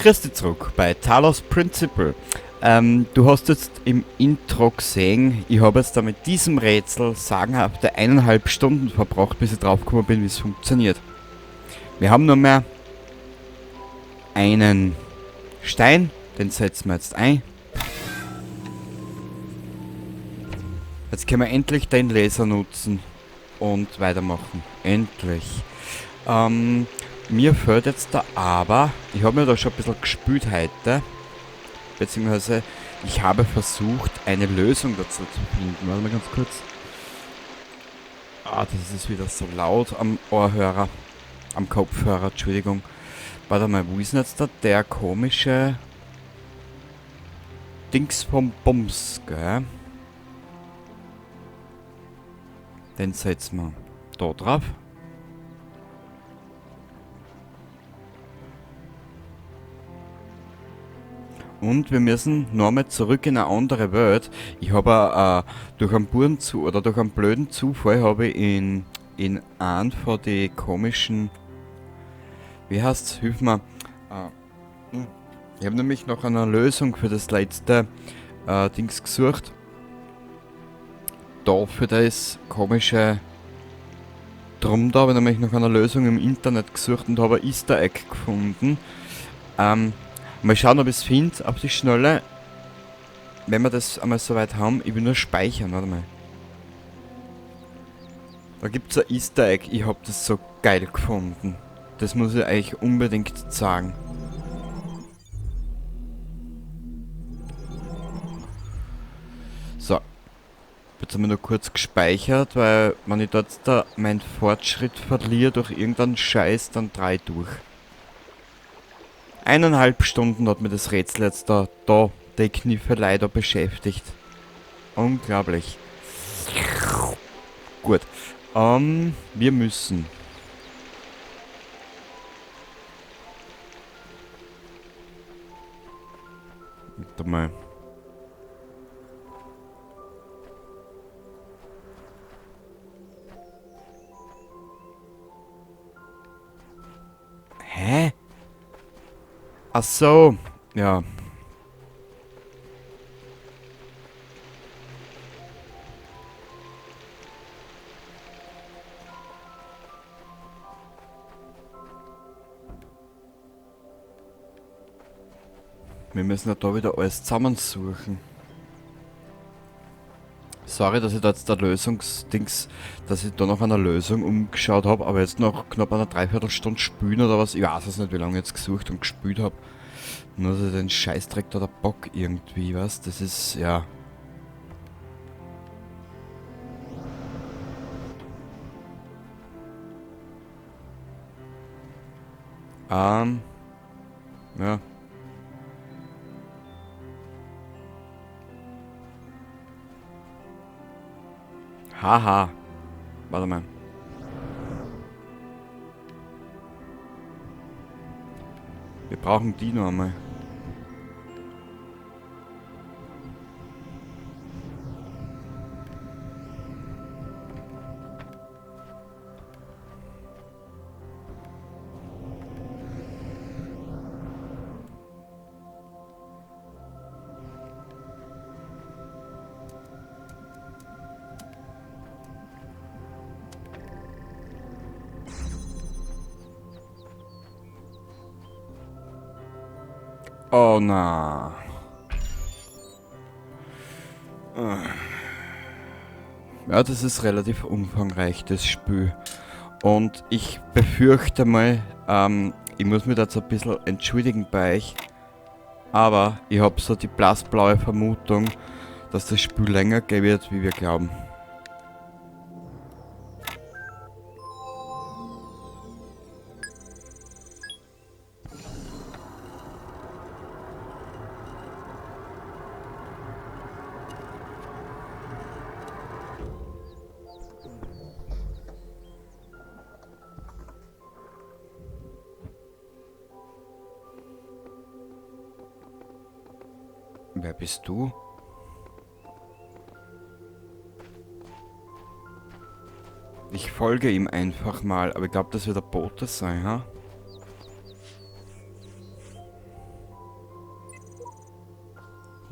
Grüß dich zurück bei Talos Principle. Du hast jetzt im Intro gesehen, ich habe jetzt da mit diesem Rätsel sagenhafte 1,5 Stunden verbracht, bis ich draufgekommen bin, wie es funktioniert. Wir haben nur mehr einen Stein, den setzen wir jetzt ein. Jetzt können wir endlich den Laser nutzen und weitermachen. Endlich. Mir fehlt jetzt da aber, ich habe mir da schon ein bisschen gespült heute, beziehungsweise ich habe versucht, eine Lösung dazu zu finden. Warte mal ganz kurz. Ah, das ist wieder so laut am Ohrhörer, am Kopfhörer, Entschuldigung. Warte mal, wo ist denn jetzt da der komische Dings vom Bums, gell? Den setzen wir da drauf. Und wir müssen nochmal zurück in eine andere Welt. Ich habe durch einen Buren zu, oder durch einen blöden Zufall habe ich in einen von den komischen, wie heißt's, hilf mir. Ich habe nämlich nach einer Lösung für das letzte Dings gesucht. Da für das komische Drum da habe ich nämlich nach einer Lösung im Internet gesucht und habe ein Easter Egg gefunden. Mal schauen, ob ich's find, auf die Schnelle. Wenn wir das einmal soweit haben, ich will nur speichern, warte mal. Da gibt's ein Easter Egg, ich hab das so geil gefunden. Das muss ich euch unbedingt sagen. So. Jetzt haben wir nur kurz gespeichert, weil wenn ich dort da meinen Fortschritt verliere durch irgendeinen Scheiß, dann dreh ich durch. 1,5 Stunden hat mir das Rätsel jetzt da die Kniffelei da beschäftigt. Unglaublich. Gut. Wir müssen. Warte mal. Hä? Ach so, ja. Wir müssen ja da wieder alles zusammensuchen. Sorry, dass ich da jetzt der Lösungsdings, dass ich da noch einer Lösung umgeschaut hab, aber jetzt noch knapp eine Dreiviertelstunde spülen oder was, ich weiß es nicht, wie lange ich jetzt gesucht und gespült hab. Nur, dass ich den Scheißdreck da der Bock irgendwie, was? Das ist, ja. Ja. Haha. Warte mal. Wir brauchen die noch einmal. Oh na. Ja, das ist relativ umfangreich, das Spiel. Und ich befürchte mal, ich muss mich da jetzt ein bisschen entschuldigen bei euch, aber ich hab so die blassblaue Vermutung, dass das Spiel länger gehen wird, wie wir glauben. Wer bist du? Ich folge ihm einfach mal, aber ich glaub, das wird der Bote sein, ha?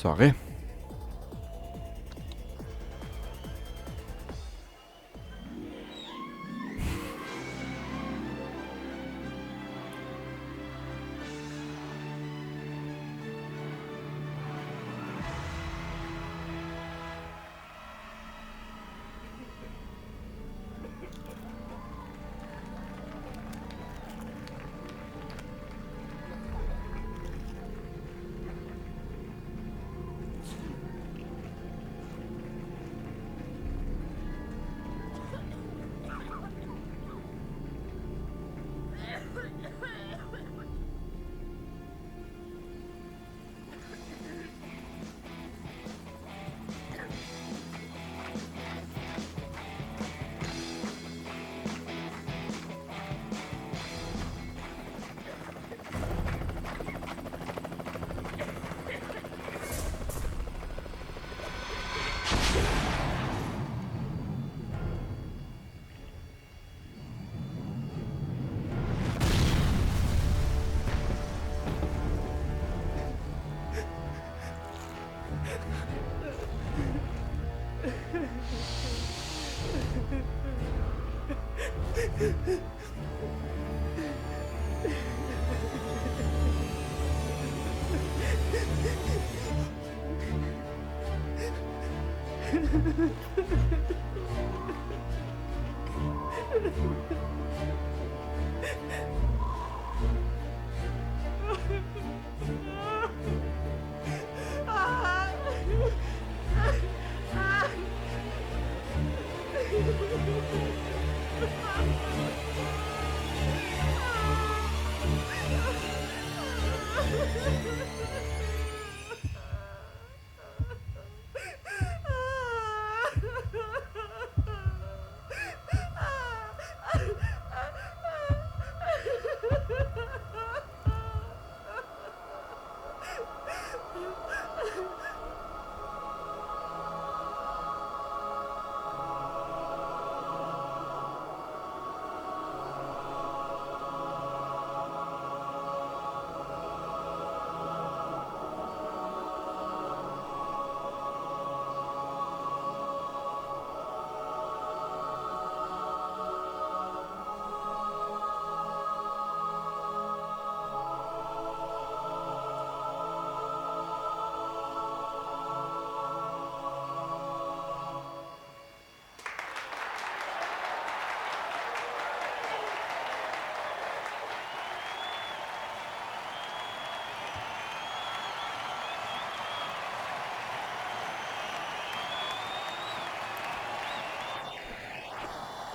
Sorry.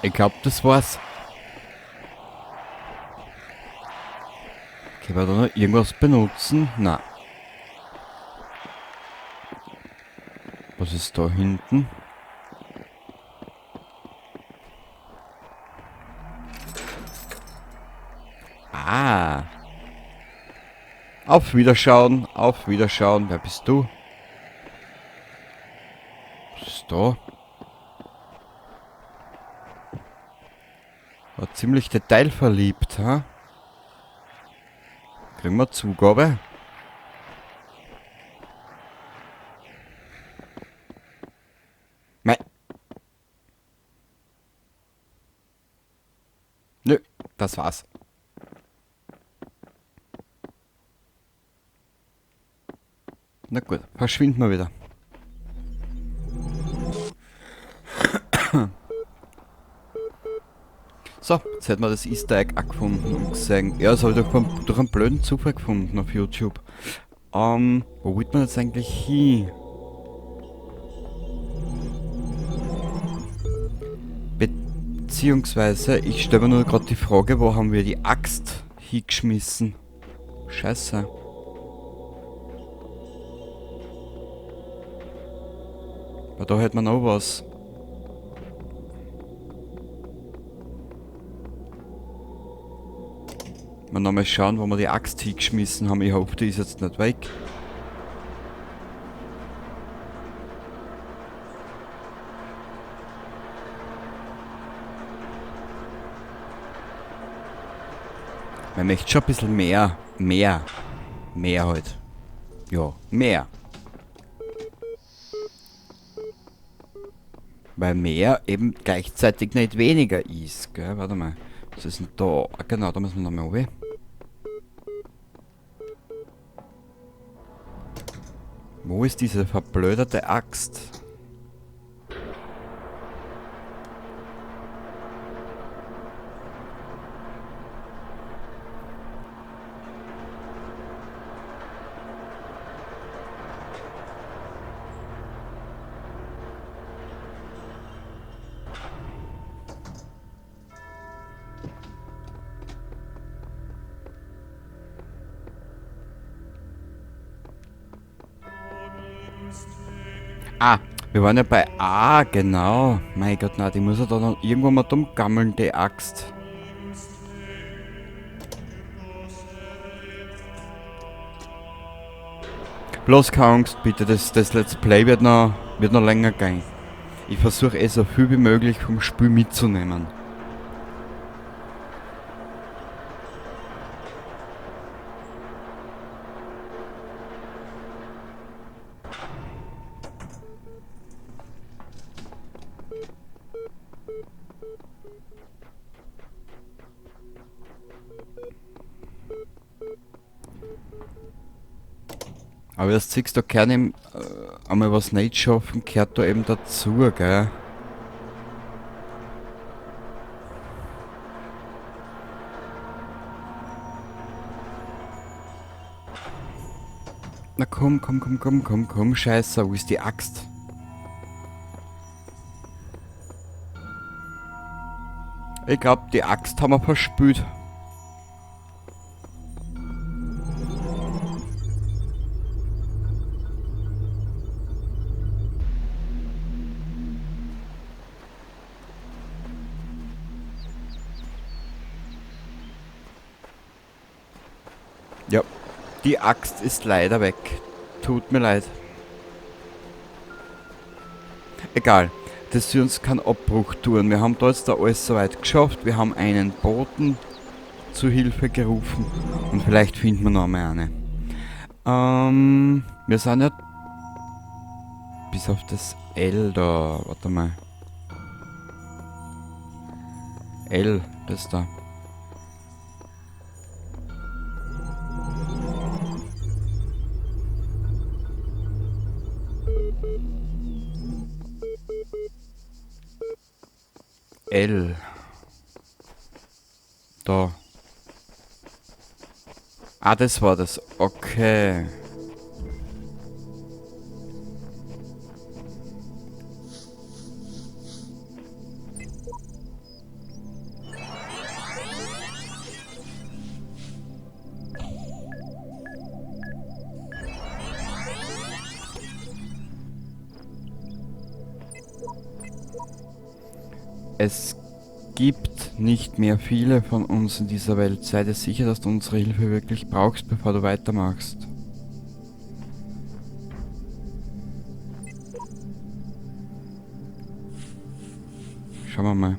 Ich glaube, das war's. Können wir da noch irgendwas benutzen? Nein. Was ist da hinten? Ah. Auf Wiederschauen, auf Wiederschauen. Wer bist du? Was ist da? War ziemlich detailverliebt, ha? Kriegen wir Zugabe? Nein. Nö, das war's. Na gut, verschwinden wir wieder. So, jetzt hätten wir das Easter Egg auch gefunden und gesehen. Ja, das habe ich durch einen blöden Zufall gefunden auf YouTube. Wo wollt man jetzt eigentlich hin? Beziehungsweise, ich stelle mir nur gerade die Frage, wo haben wir die Axt hingeschmissen? Scheiße. Aber da hätte man auch was. Mal nochmal schauen, wo wir die Axt hingeschmissen haben. Ich hoffe, die ist jetzt nicht weg. Man möchte schon ein bisschen mehr. Mehr. Mehr halt. Ja, mehr. Weil mehr eben gleichzeitig nicht weniger ist, gell? Warte mal. Was ist denn da? Ah, genau, da müssen wir nochmal runter. Wo ist diese verblödete Axt? Ah, wir waren ja bei A, genau. Mein Gott, na, die muss ja da noch irgendwo mal dumm gammeln, die Axt. Bloß keine Angst, bitte, das Let's Play wird noch länger gehen. Ich versuche eh so viel wie möglich vom Spiel mitzunehmen. Aber erst siehst du, kann ihm einmal was nicht schaffen, gehört da eben dazu, gell? Na komm, komm, komm, komm, komm, komm, Scheiße, wo ist die Axt? Ich glaub, die Axt haben wir verspült. Ja, die Axt ist leider weg. Tut mir leid. Egal, das soll uns keinen Abbruch tun. Wir haben da jetzt da alles soweit geschafft. Wir haben einen Boten zu Hilfe gerufen. Und vielleicht finden wir noch einmal eine. Wir sind ja bis auf das L da. Warte mal. L, das da. L. Da. Ah, das war das. Okay. Es gibt nicht mehr viele von uns in dieser Welt. Sei dir sicher, dass du unsere Hilfe wirklich brauchst, bevor du weitermachst. Schauen wir mal.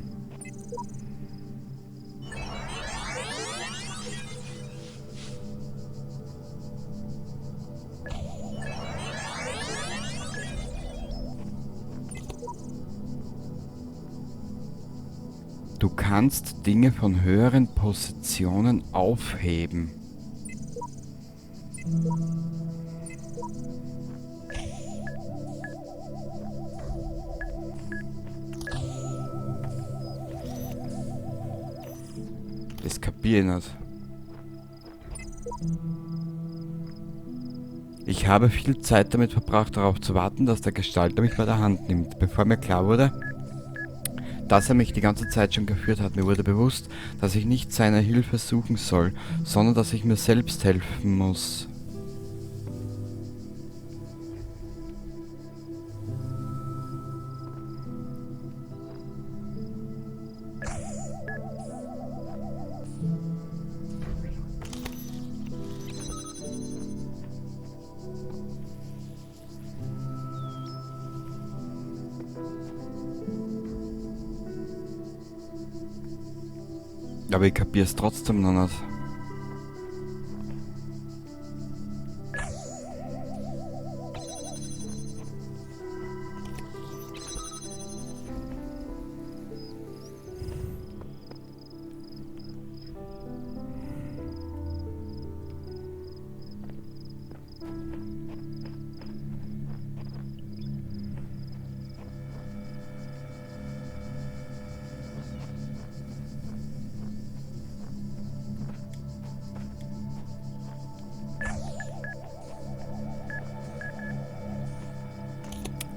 Du kannst Dinge von höheren Positionen aufheben. Das kapier ich nicht. Ich habe viel Zeit damit verbracht, darauf zu warten, dass der Gestalter mich bei der Hand nimmt, bevor mir klar wurde, dass er mich die ganze Zeit schon geführt hat. Mir wurde bewusst, dass ich nicht seine Hilfe suchen soll, sondern dass ich mir selbst helfen muss. Aber ich kapier's trotzdem noch nicht.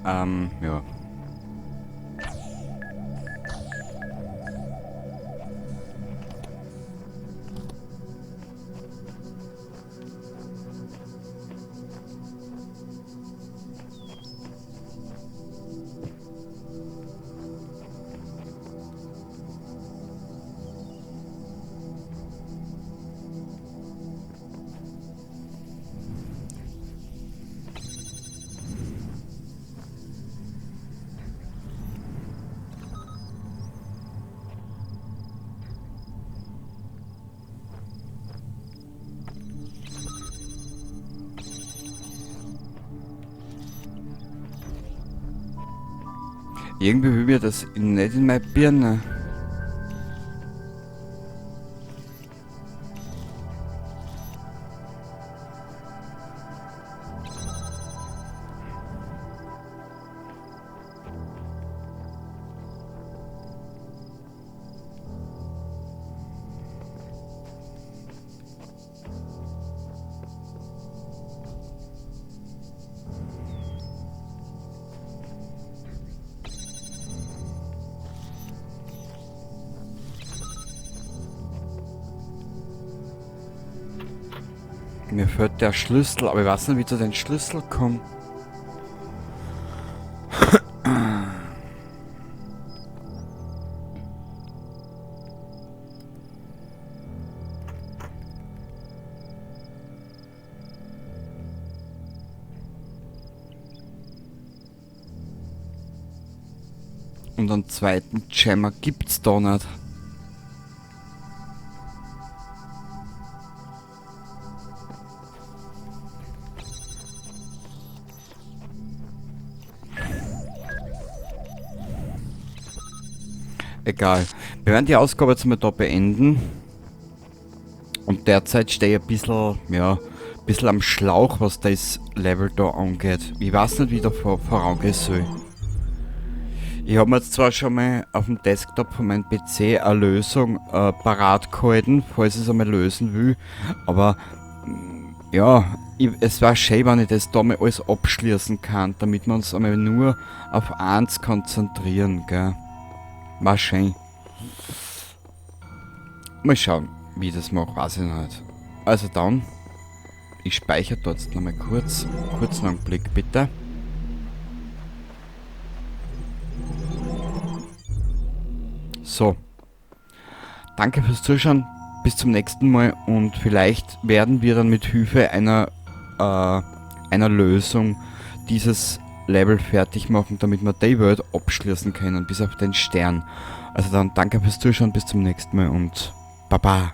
Ja. Irgendwie will mir das nicht in meine Birne. Mir fehlt der Schlüssel, aber ich weiß nicht, wie ich zu den Schlüssel komme. Und einen zweiten Jammer gibt's da nicht. Egal. Wir werden die Ausgabe jetzt mal da beenden. Und derzeit stehe ich ein bisschen, ja, ein bisschen am Schlauch, was das Level da angeht. Ich weiß nicht, wie ich da vorangehen soll. Ich hab mir jetzt zwar schon mal auf dem Desktop von meinem PC eine Lösung parat gehalten, falls ich es einmal lösen will, aber ja, es wär schön, wenn ich das da mal alles abschließen kann, damit wir uns einmal nur auf eins konzentrieren, gell? War schön. Mal schauen, wie ich das mache, weiß ich noch nicht. Also dann, ich speichere dort jetzt nochmal kurz. Kurzen Augenblick bitte. So. Danke fürs Zuschauen. Bis zum nächsten Mal und vielleicht werden wir dann mit Hilfe einer Lösung dieses Level fertig machen, damit wir die Welt abschließen können, bis auf den Stern. Also dann danke fürs Zuschauen, bis zum nächsten Mal und baba.